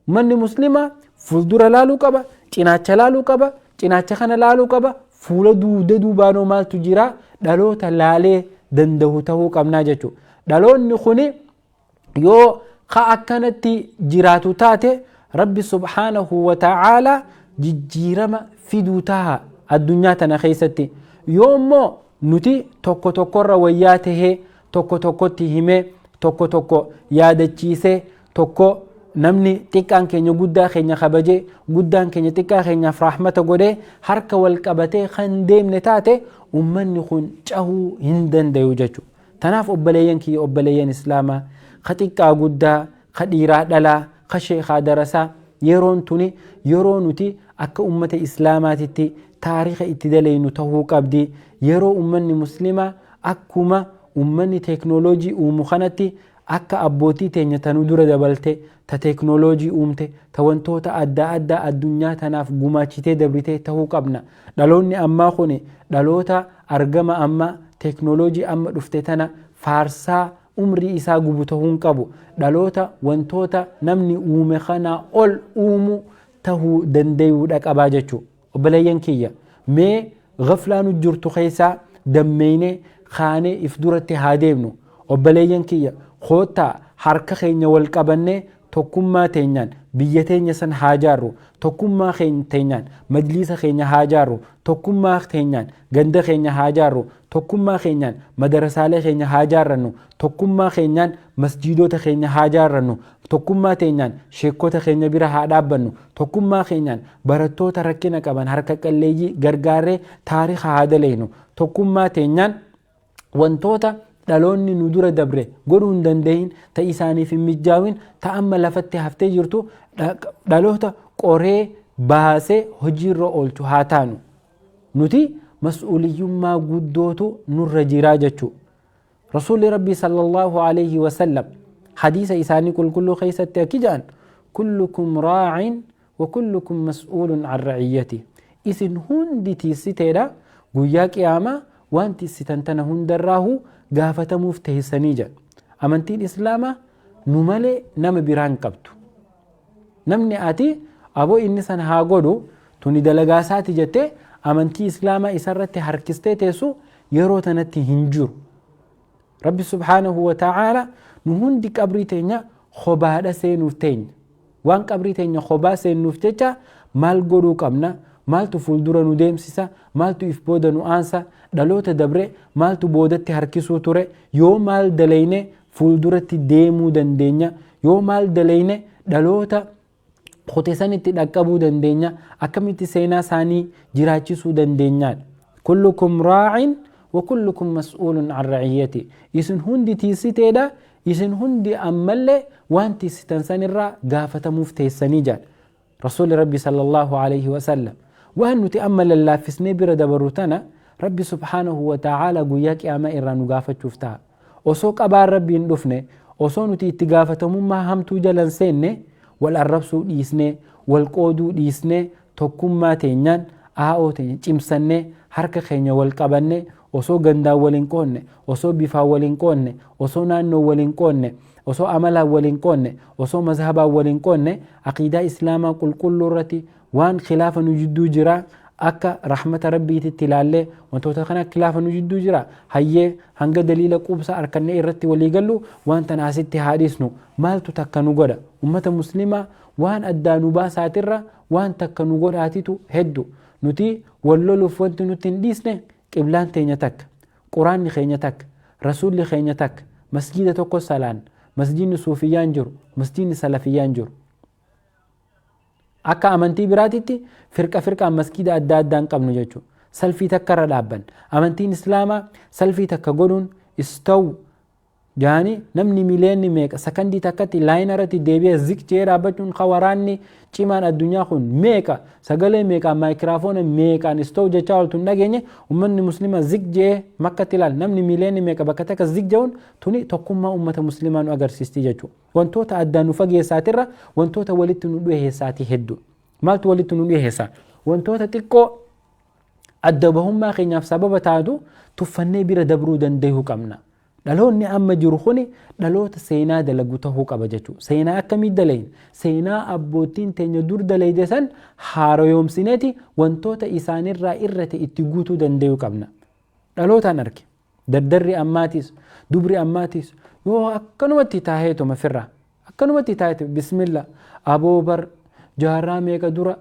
Manni muslimaa fuuldura laaluu qaba, cinaacha laaluu qaba, cinaacha kana laaluu qaba, fuula duuda duubaanoo maaltu jira, dhaloota laalee danda'u ta'uu qabnaa jechuudha. Dhaloonni kuni yoo ka akkanatti jiraatu taate, Rabbi subhaanahu wa ta'aalaa jijjiirama fiduu taha addunyaa tana keessatti. Yoo immoo nuti tokko tokkorra wayyaa tahee, tokko tokkotti himee, tokko tokko yaadachiisee, tokko Namni xiqqaan keenya guddaa keenya kabajee, guddaan keenya xiqqaa keenyaaf rahmata godhee, harka wal qabatee kan deemne taate, ummanni kun cahuu hin dandayu jechuudha. Tanaaf obboleeyyan kiyya, obboleeyyan islaamaa, ka xiqqaa guddaa, ka dhiiraa dhalaa, ka sheekaa darasaa, yeroon tuni yeroo nuti akka ummata islaamaatitti taariika itti daleynu tahuu qabdi. Yeroo ummanni muslimaa akkuma ummanni teeknooloojii uumu kanatti, akka abbootii teenya ta nu dura dabalte, ta teeknooloojii uumte, ta wantoota adda addaa addunyaa tanaaf gumaachitee dabritee tahuu qabna. Dhaloonni ammaa kun dhaloota argama amma teeknooloojii amma dhufte tana faarsaa umrii isaa gubu tahuu hin qabu. Dhaloota wantoota namni uume kanaa ol uumu tahuu dandayuudha qabaa jechuu. Obboleeyyan kiyya, mee gaflaa nu jirtu keessaa dammeeynee kaanee if duratti haa deemnu. Obboleeyyan kiyya, koottaa harka keenya wal qabannee tokkummaa teenyaan biyya teenya san haa jaarru. Tokkummaa teenyaan majliisa keenya haa jaarru. Tokkummaa teenyaan ganda keenya haa jaarru. Tokkummaa keenyaan madarasaalee keenya haa jaarrannu. Tokkummaa keenyaan masjiidota keenya haa jaarrannu. Tokkummaa teenyaan sheekota keenya bira haa dhaabbannu. Tokkummaa keenyaan barattoota rakkina qaban, harka qalleeyyii gargaarree taariika haa daleynu. Tokkummaa teenyaan wantoota dhaloonni nu dura dabre godhuu hin dandahin, ta isaaniif hin mijaawin, ta amma lafatti haftee jirtu dhaloota qoree baasee hojiirra oolchu haa taanu. Nuti mas'uuliyyummaa guddootu nurra jiraa jechuu. Rasuulli Rabbii sallallahu alayhi wasallam hadiisa isaanii qulqulluu keessatti akki jedhan: "Kullukum raacin wa kullukum mas'uulun an raciyyati." Isin hundi tiissiteedha, guyyaa qiyaamaa waan tiissitan tana hundarraahu gaafatamuuf teessanii jedha. Amantiin islaamaa nu malee nama biraan qabdu. Namni ati aboo inni san haa godhu, tuni dalagaa isaati jettee amantii islaamaa isarratti harkistee teessu yeroo tanatti hin jiru. Rabbi subhaanahu wa ta'aala nu hundi qabrii teenya khobaadha seenuuf teenya. Waan qabrii teenya khobaa seennuuf jecha maal godhuu qabna? Maaltu fuuldura nu deemsisa? Maaltu if booda nu aansa? Dhaloota dabre maaltu boodatti harkisuu ture? Yoo maal daleyne fuulduratti deemuu dandeenya? Yoo maal daleyne dhaloota kute sanitti dhaqqabuu dandeenya? Akkamitti seenaa isaanii jiraachisuu dandeenyaadha? Kullukum raacin wa kullukum mas'uulun an raciyyati. Isin hundi tiissiteedha, isin hundi ammallee waan tiissitan sanirraa gaafatamuuf teessanii jedha Rasuuli Rabbi sallallahu alaihi wasallam. Waan nuti amma lallaaffisnee bira dabarru tana Rabbi subhaanahu wa ta'aala guyyaa qiyaamaa irraa nu gaafachuuf ta'a. Osoo qabaan Rabbi hin dhufne, osoo nuti itti gaafatamummaa hamtuu jalan seenne, wal arrabsuu dhiisnee, wal qooduu dhiisnee, tokkummaa teenyaan aa'oo teenya cimsannee, harka keenya wal qabannee, osoo gandaan wal hin qoodne, osoo bifaan wal hin qoodne, osoo naannoo wal hin qoodne, osoo amalaan wal hin qoodne, osoo mazhabaan wal hin qoodne, aqiidaa islaamaa qulqulluu irratti waan khilaafa nu jidduu jira akka rahmata Rabbiititti ilaallee, wantoota kana khilaafa nu jidduu jira hayyee hanga daliila quubsa harkannee irratti walii gallu waan tana asitti haa dhiisnu. Maaltu takka nu godha ummata muslimaa? Waan addaa nu baasaatirra waan takka nu godhaatitu heddu. Nuti wal loluuf wanti nutti hin dhiisne qiblaan teenya takka, quraanni keenya takka, rasuulli keenya takka, masjiida tokko salaan, masjiidni suufiyyaan jiru, masjiidni salafiyyaan jiru. Akka amantii biraatitti firqa firqaan masjiida adda addaa hin qabnu jechuudha. Salfii takka irra dhaabban. Amantiin islaamaa salfii takka godhuun istawu jaani namni miliyoonni meeqa sakandii takkatti laayina irratti deebi'ee zik jee dhaabbachuun, ka waraanni cimaan addunyaa kun meeqa sagalee meeqaan maayikiraafoona meeqaan istawu jechaa ooltu hin dhageenye, ummanni muslimaa zik jee Makkatti ilaal, namni miliyoonni meeqa bakka takka zik je'uun tuni tokkummaa ummata muslimaa nu agarsiisti jechuudha. Wantoota addaan nu fageessaatirra wantoota walitti nu dhiheessaatii hedduu. Maaltu walitti nu dhiheessa? Wantoota xiqqoo adda bahummaa keenyaaf sababa taatu tuffannee bira dabruu danda'uu qabna. Dhaloonni amma jiru kuni dhaloota seenaa dalagu tahuu qaba jechuudha. Seenaa akkamii dalayin? Seenaa abbootiin teenya dur dalayde san haaroyoomsineeti wantoota isaanirraa irrate itti guutuu danda'uu qabna. Dhalootaan arge. Dardarri ammaatis, dubri ammaatis yoo akkanumatti taaheetuma firra. Akkanumatti taaheetu bismillah aboo bar jaarraa meeqa dura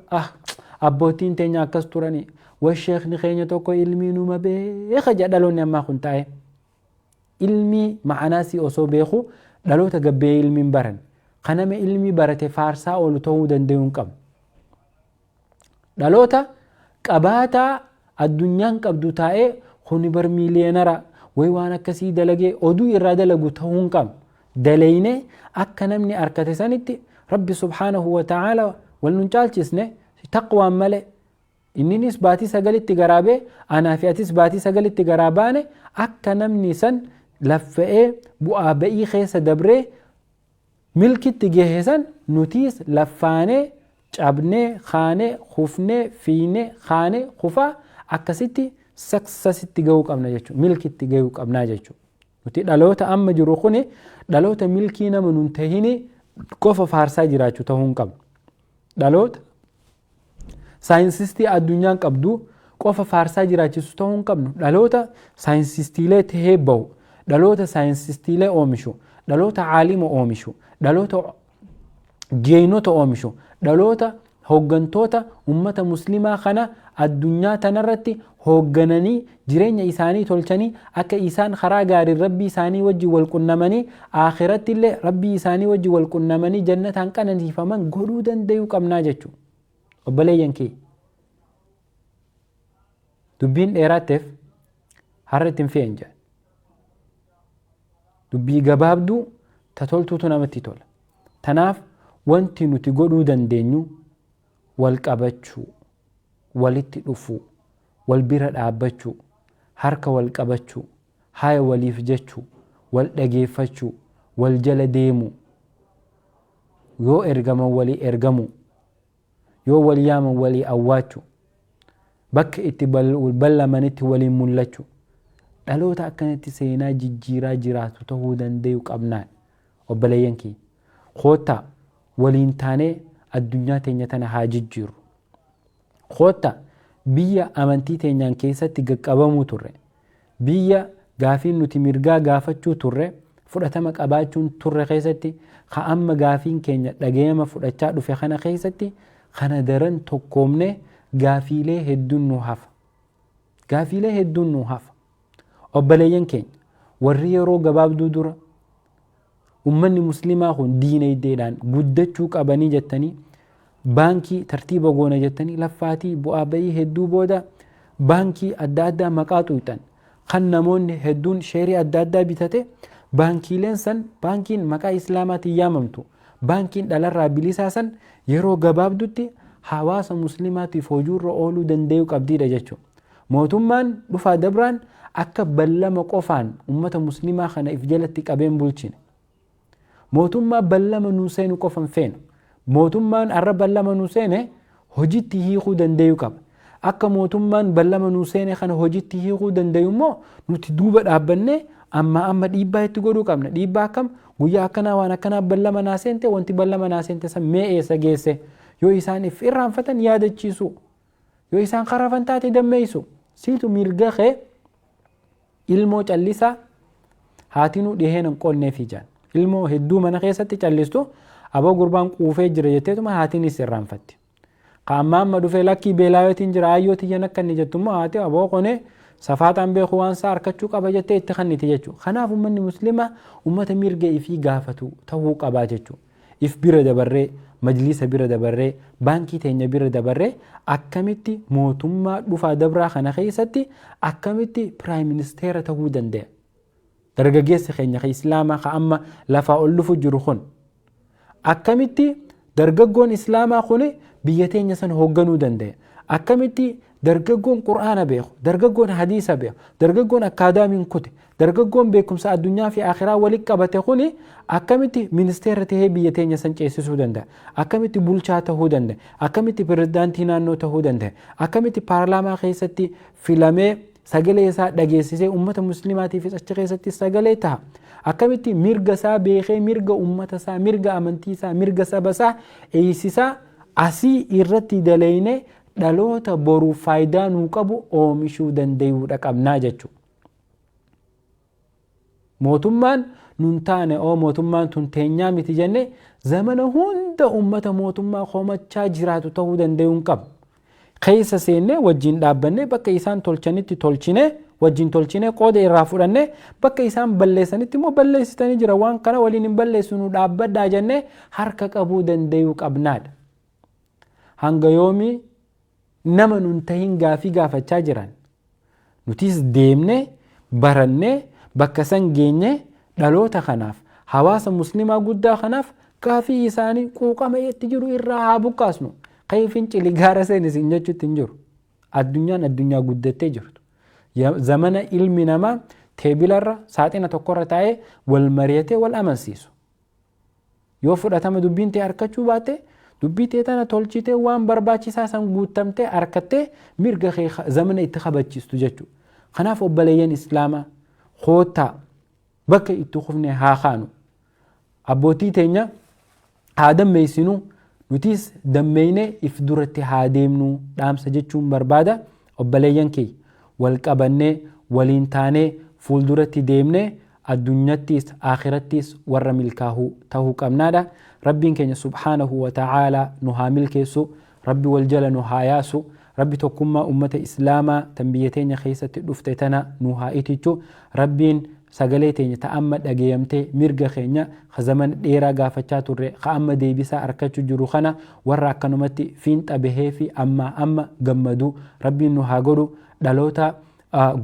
abbootiin teenya akkas turanii, washeekni keenya tokko ilmii numa beeka jedha dhaloonni ammaa kun taa'ee. Ilmii ma'anaasii osoo beeku dhaloota gabbee ilmiin baran. Ka nama ilmii barate faarsaa oolu ta'uu danda'uu hin qabnu. Dhaloota qabaataa addunyaan qabdu taa'ee kuni bar miiliyeenara way waan akkasii dalagee oduu irraa dalagu ta'uu hin qabnu. Daleeynee akka namni arkate sanitti Rabbi subhaanahu wa ta'aala wal nun caalchisne taqwaan malee. Inninis baatii sagalitti garaa bee anaa fi atis baatii sagalitti garaa baane akka namni san laffa'ee bu'aa ba'ii keessa dabree milkitti gahe san nutiis laffaanee cabnee kaanee kufnee fiiynee kaanee kufaa akkasitti successitti gahuu qabna jechuudha. Milkitti gahuu qabnaa jechuudha. Nuti dhaloota amma jiru kuni dhaloota milkii nama nun tahini qofa faarsaa jiraachuu ta'uu hin qabnu. Dhaloota saayinsistii addunyaan qabdu qofa faarsaa jiraachisu ta'uu hin qabnu. Dhaloota saayinsistiilee tahee bahu, dhaloota saayinsistiilee oomishu, dhaloota caalima oomishu, dhaloota jeenota oomishu, dhaloota hooggantoota ummata muslimaa kana addunyaa tanarratti hooggananii jireenya isaanii tolchanii akka isaan karaa gaariin rabbii isaanii wajjin wal qunnamanii akhiratti illee rabbii isaanii wajjin wal qunnamanii jannataan qananiifaman godhuu danda'uu qabnaa jechuudha. Obboleeyyan kee dubbiin dheeraatteef har'a ittiin fe'en jedha. Dubbii gabaabduu ta toltuutu namatti tola. Tanaaf wanti nuti godhuu dandeenyu wal qabachuu, walitti dhufuu, wal bira dhaabbachuu, harka wal qabachuu, haya waliif jechuu, wal dhageeffachuu, wal jala deemuu, yoo ergaman walii ergamuu, yoo wal yaaman walii awwaachuu, bakka itti ballamanitti waliin mul'achuu, dhaloota akkanatti seenaa jijjiiraa jiraatu ta'uu danda'u qabnaan. Obboleeyyan kiyya, koottaa waliin taanee addunyaa teenya tana haa jijjiirru. Koottaa biyya amantii teenyaan keessatti gaqqabamuu turre, biyya gaafiin nuti mirgaa gaafachuu turre fudhatama qabaachuun turre keessatti ka amma gaafiin keenya dhagayama fudhachaa dhufe kana keessatti kana daran tokkoomne gaafiilee hedduun nu hafa. Gaafiilee hedduun nu hafa. Obboleeyyan keenya warri yeroo gabaabduu dura ummanni muslimaa kun diinagdeedhaan guddachuu qabanii jettanii baankii tartiiba goona jettanii laffaatii bu'aa ba'ii hedduu booda baankii adda addaa maqaa xuyxan kan namoonni hedduun sheerii adda addaa bitate baankiileen san baankiin maqaa islaamaatiin yaamamtu baankiin dhalarraa bilisaa san yeroo gabaabdutti hawaasa muslimaatiif hojiirra ooluu danda'uu qabdiidha jechuudha. Mootummaan dhufaa dabraan akka ballama qofaan ummata muslimaa kana if jalatti qabeen bulchine. Mootummaa ballama nuu seenu qofa hin feenu. Mootummaan arra ballama nuu seene hojitti hiikuu danda'uu qaba. Akka mootummaan ballama nuu seene kana hojitti hiikuu danda'u immoo nuti duuba dhaabbannee amma amma dhiibbaa itti godhuu qabna. Dhiibbaa akkam guyyaa akkanaa waan akkanaa ballama naa seente wanti ballama naa seente san mee eessa geesse yoo isaan if irraanfatan yaadachiisuu. Yoo isaan karafan taate dammeessu. Siitu mirga kee ilmoo callisaa haatinuu dhiheen hin qonneef ijaan. Ilmoo hedduu mana keessatti callistu aboo gurbaan quufee jira jetteetuma haatinis irraanfatti. Ka amma amma dhufee lakkii beelaayotiin jira aayyoo tiyyan akka inni jettu immoo haati aboo qonee safaaxaan beeku waan isaa harkachuu qaba jettee itti kanniti jechuudha. Kanaaf uummanni muslimaa uummata mirga ifii gaafatu ta'uu qabaa jechuudha. If bira dabarree, majliisa bira dabarree, baankii teenya bira dabarree akkamitti mootummaa dhufaa dabraa kana keessatti akkamitti piraayim ministeera ta'uu danda'a? Dargaggeessi keenya ka Islaamaa ka amma lafaa ol dhufu jiru kun akkamitti dargaggoon Islaamaa kun biyya teenya san hoogganuu danda'a? Akkamitti dargaggoon Qur'aana beeku, dargaggoon hadiisa beeku, dargaggoon akkaadaamiin kute, dargaggoon beekumsa addunyaa fi akhiraa walitti qabate kuni akkamitti ministeera tahee biyya teenya san ceesisuu danda'a? Akkamitti bulchaa tahuu danda'a? Akkamitti pirezidaantii naannoo tahuu danda'a? Akkamitti paarlaamaa keessatti filamee sagalee isaa dhageessisee uummata musliimaatiifis achi keessatti sagalee taha? Akkamitti mirga isaa beekee mirga uummata isaa, mirga amantii isaa, mirga saba isaa eeysisaa asii irratti daleeynee dhaloota boruuf faayidaa nuu qabu oomishuu dandayuudha qabnaa jechuudha. Mootummaan nun taane oo mootummaan tun teenyaa miti jenne zamana hunda uummata mootummaa komachaa jiraatu ta'uu danda'uu hin qabu. Keessa seennee wajjin dhaabbannee bakka isaan tolchanitti tolchine wajjin tolchinee qooda irraa fudhannee bakka isaan balleessanitti immoo balleessitanii jira waan kana waliin hin balleessinu dhaabbadhaa jennee harka qabuu dandayuu qabnaadha. Hanga yoomii nama nun tahin gaafii gaafachaa jiran nutis deemnee barannee bakka san geenyee dhaloota kanaaf hawaasa muslimaa guddaa kanaaf gaafii isaanii quuqama itti jiru irraa haa buqqaasnu. Ka'ii fincili gaara seeni isin jechuutti hin jiru. Addunyaan addunyaa guddattee jirtu. Zamana ilmi namaa teebilarra saaxina tokkorra taa'ee wal mari'atee wal amansiisu. Yoo fudhatama dubbiin tee harkachuu baatte dubbii tee tana tolchitee waan barbaachisaa san guuttamtee harkattee mirga kee zamana itti kabachiistu jechuudha. Kanaaf obboleeyyan Islaamaa koottaa bakka itti kufne haa kaanu. Abbootii teenya haa dammeessinu nutis dammeeyne if duratti haa deemnu dhaamsa jechuun barbaada. Obboleeyyan kiyya wal qabannee waliin taanee fuulduratti deemnee addunyattis akhirattis warra milkaahuu tahuu qabnaadha. Rabbiin keenya subhaanahu wa ta'aalaa nu haa milkeessu. Rabbi wal jala nu haa yaasu. Rabbi tokkummaa ummata Islaamaa tan biyya teenya keessatti dhufte tana nu haa itichu. Rabbiin sagalee teenya ta amma dhageeyamtee mirga keenya ka zamana dheeraa gaafachaa turre ka amma deebisaa arkachuu jiru kana warra akkanumatti fiinxa bahee fi ammaa amma gammadu Rabbiin nu haa godhu. Dhaloota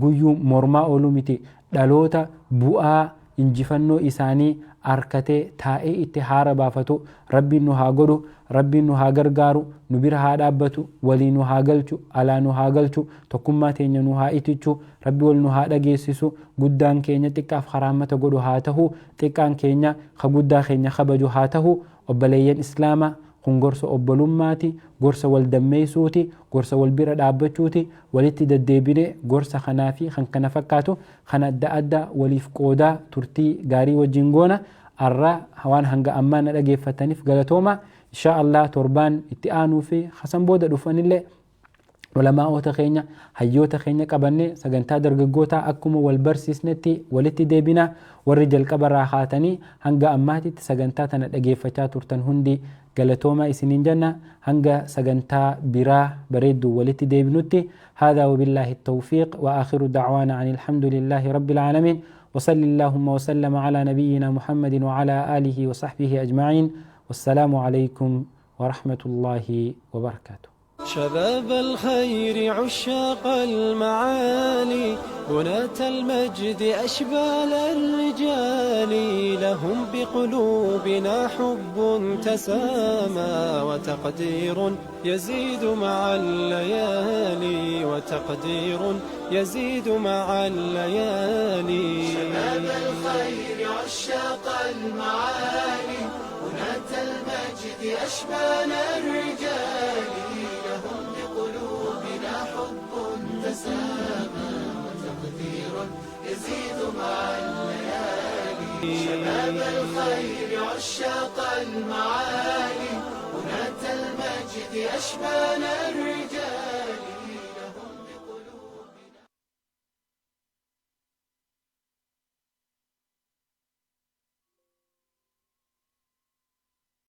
guyyuu mormaa ooluu miti dhaloota bu'aa injifannoo isaanii arkatee taa'ee itti haara baafatu Rabbiin nu haa godhu. Rabbiin nu haa gargaaru, nu bira haa dhaabbatu, walii nu haa galchu, alaa nu haa galchu, tokkummaa teenya nu haa itichu, Rabbi wal nu haa dhageessisu, guddaan keenya xiqqaaf karaammata godhu haa tahu, xiqqaan keenya ka guddaa keenya kabaju haa tahu. Obboleeyyan Islaamaa kun gorsa obbolummaati, gorsa wal dammeessuuti, gorsa wal bira dhaabbachuuti, walitti deddeebinee gorsa kanaa fi kan kana fakkaatu kan adda addaa waliif qoodaa turtii gaarii wajjin goona. Arra waan hanga ammaa na dhageeffataniif galatooma. Insha Allah torbaan itti aanuu fi hasan booda dhufanillee ulamaa'oota keenya hayyoota keenya qabannee sagantaa dargaggootaa akkuma wal barsiisnetti walitti deebina. Warri jalqabarraa kaatanii hanga ammaatitti sagantaa tana dhageeffachaa turtan hundi galatooma isiniin jenna. Hanga sagantaa biraa bareedduu walitti deebinutti هذا وبالله التوفيق وآخر دعوانا عن الحمد لله رب العالمين وصل اللهم وسلم على نبينا محمد وعلى آله وصحبه أجمعين والسلام عليكم ورحمة الله وبركاته. شباب الخير عشاق المعالي بناة المجد أشبال الرجال لهم بقلوبنا حب تسامى وتقدير يزيد مع الليالي وتقدير يزيد مع الليالي. شباب الخير عشاق المعالي بناة المجد أشبال الرجال لهم بقلوبنا حب تسامى وتقدير يزيد مع الليالي. شباب الخير عشاق المعالي بناة المجد أشبال